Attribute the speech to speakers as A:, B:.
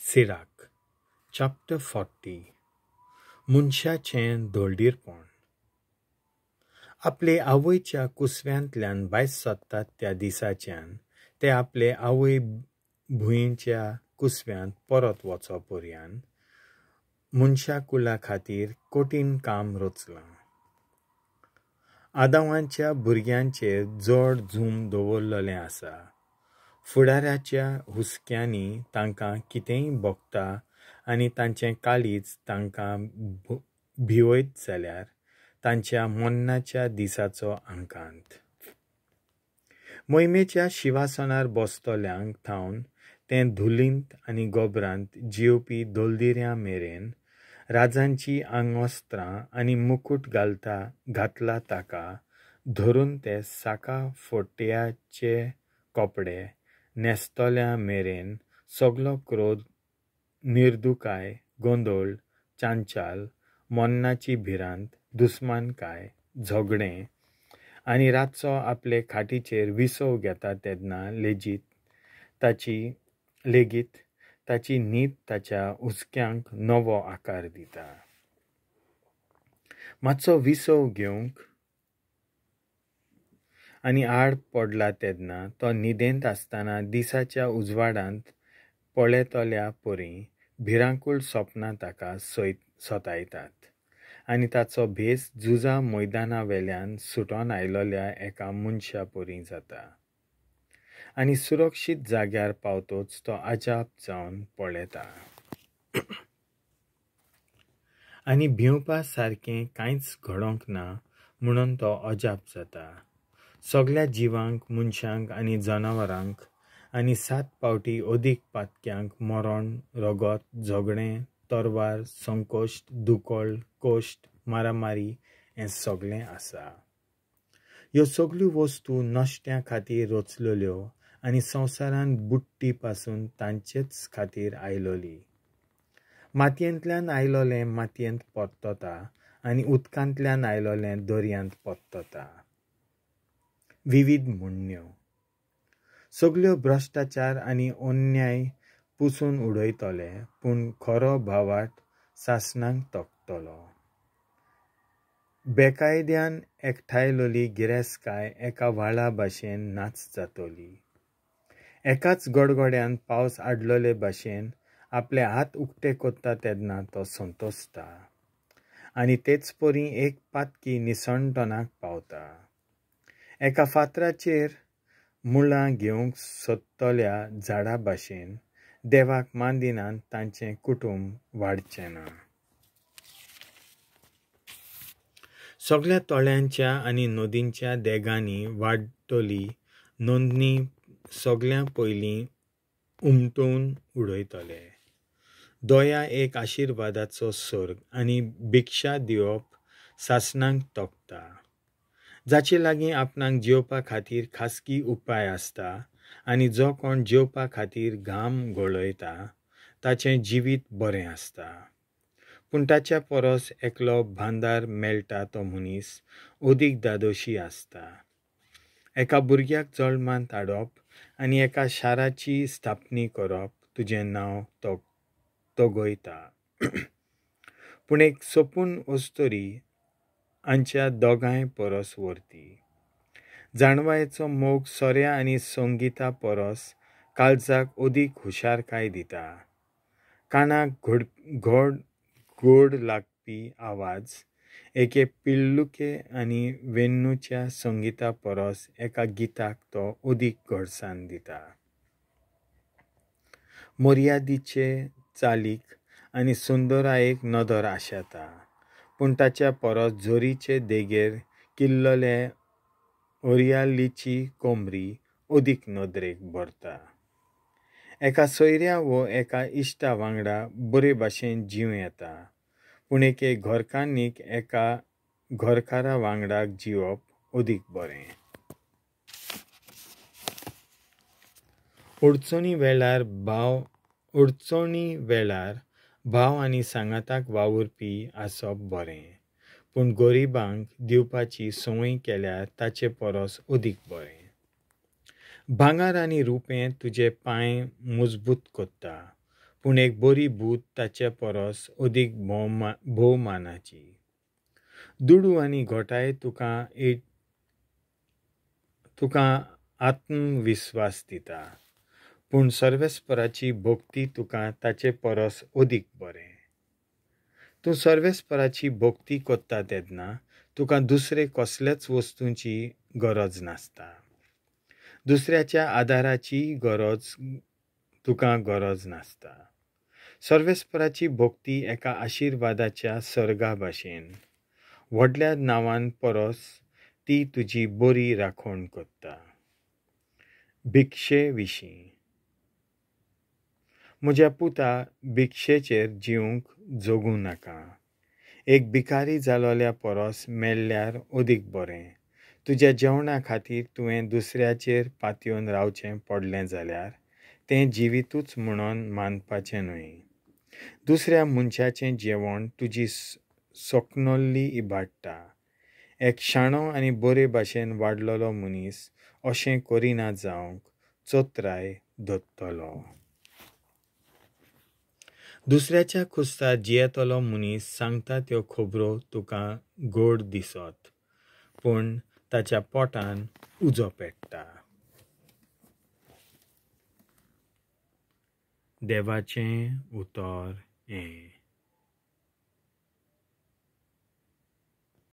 A: Sirach chapter 40. मनशाचें दळडीरपण. आपले आवयच्या कुसव्यांतल्यान भायर सरतात त्या दिसाच्यान ते आपले आवय भुंयेच्या कुसव्यांत परत वचो पर्यंत मनशाकुला खातीर कठीण काम रचलां. आदावांच्या भुरग्यांचेर जड झूम दवरलेलें आसा. फुडाराच्या हुस्क्यांनी तांकां कितेंय भोगता आनी तांचें काळीज तांकां भिवयत जाल्यार तांच्या मरणाच्या दिसाचो आकांत. मोहिमेच्या शिवासनार बसतल्यांक थावन तें धुलींत आनी गोबरांत जियोवपी दलदिऱ्यां मेरेन राजांची आंगवस्त्रां आनी मुकूट घातला ताका धरून ते साका फोट्याचे कपडे न्हेसतल्या मेरेन सगलो क्रोध, निर्दुकाय, गोंदळ, चांचाल, मरणाची भिरांत, दुस्मानकाय, झगडें आनी रातचो आपले खाटीचेर विसव घेता तेन्ना लेगीत ताची न्हीद ताच्या हुस्क्यांक नवो आकार दिता. मातसो विसव घेवंक आनी आड पडला तेन्ना तो न्हिदेंत आसतना दिसाच्या उजवाडांत पळयतल्या परी भिरांकूळ सपनां ताका सतायतात आनी ताचो भेस झुजा मैदाना वेल्यान सुटोन आयिल्ल्या एका मनशा परी जाता आनी सुरक्षीत जाग्यार पावतोच तो अजाप जावन पळयता आनी भिवपा सारकें कांयच घडोवंक ना म्हणून तो अजाप जाता. सगल्या जिवांक, मनशांक आनी जनावरांक आनी 7 पावटी अदीक पातक्यांक मरण, रगत, झगडें, तरवार, संकोश्ट, दुकळ, कोश्ट, मारामारी हें सगलें आसा. ह्यो सगल्यो वस्तू नश्ट्या खातीर रचलेल्यो आनी संवसारान बुडटी पासून तांचेच खातीर आयलोली. मातयेंतल्यान आयलोलें मातयेंत परतता आनी उदकांतल्यान आयलोलें दर्यांत परतता. विविध म्हणण्यो. सगल्यो भ्रश्टाचार आनी अन्याय पुसून उडयतले, पूण खरो भावाट सासणाक तकतलो. बेकायद्यान एकठांयलोली गिरेस्तकाय एका व्हाळा भाशेन नाच जातली. एकाच गडगड्यान पावस आडलोले भाशेन आपले हात उक्ते करता तेन्ना तो संतोसता आनी तेच परी एक पातकी निसणटनाक पावता. एका फातराचेर मुळां घेवंक सोदतल्या झाडा भाशेन देवाक मान दिनात तांचें कुटुंब वाडचें ना. सगल्या तळ्यांच्या आनी नदींच्या देगांनी वाडटली नोंदणी सगल्यां पयलीं उमटोवन उडयतले. दया एक आशिर्वादाचो सर्ग आनी भिक्षा दिवप सासणाक तोखता. जाचे लागीं आपणाक जेवपा खातीर खासगी उपाय आसता आनी जो कोण जेवपा खातीर घाम गळयता ताचें जिवीत बरें आसता. पूण ताच्या परस एकलो भांदार मेळटा तो मनीस अदीक धादोशी आसता. एका भुरग्याक जल्मांत हाडप आनी एका शाराची स्थापनी करप तुजें नांव तगयता. पूण एक सोपून अस्तुरी हांच्या दोगांय परस वरती. जाणवायेचो मोग सोऱ्या आनी संगिता परस काळजाक अदीक हुशारकाय दिता. कानाक गोड लागपी आवाज एके पिल्लुके आनी वेन्नूच्या संगिता परस एका गिताक तो अदीक गोडसाण दिता. मर्यादीचे चालीक आनी सुंदरायेक नदर आशेता, पूण ताच्या परस झरीचे देगेर किल्लले ओरियालीची कोमरी अदीक नदरेक भरता. एका सोयऱ्या वो एका इश्टा वांगडा बरे भाशेन जीव येता, पूण एके घरकान्नीक एका घरकारा वांगडा जिवप अदीक बरें. अडचणी वेळार भाव आनी सांगाताक वावुरपी आसप बरें, पूण गरिबांक दिवपाची संवय केल्यार ताचे परस अदीक बरें. भांगर आनी रुपें तुजे पांय मजबूत करता, पूण एक बरी बूद ताचे परस अदीक भोवमानाची. दुडू आनी घोटाय तुका आत्मविस्वास दिता, पूण सर्वेस्पराची भक्ती तुका ताचे परस अदीक बरें. तूं सर्वेस्पराची भक्ती करता तेन्ना तुका दुसरे कसलेच वस्तूंची गरज नासता. दुसऱ्याच्या आदाराची गरज तुका गरज नासता. सर्वेस्पराची भक्ती एका आशिर्वादाच्या सर्गा भाशेन, व्हडल्या नांवान परस ती तुजी बरी राखण करता. भिक्षे विशीं. म्हज्या पुता, भिक्षेचेर जिवंक जगूं नाका. एक भिकारी जालोल्या परस मेल्ल्यार अदीक बरें. तुज्या जेवणा खातीर तुवें दुसऱ्याचेर पातयेवन रावचें पडलें जाल्यार तें जिवितूच म्हणून मानपाचें न्हय. दुसऱ्या मनशाचें जेवण तुजी सोकनल्ली इबाडटा. एक शाणो आनी बरे भाशेन वाडलेलो मनीस अशें करिना जावंक चत्राय धरतलो. दुसऱ्याच्या खुस्तार जियेतलो मनीस सांगता त्यो खबरो तुका गोड दिसत, पूण ताच्या पोटान उजो पेट्टा. देवाचें उतर हें.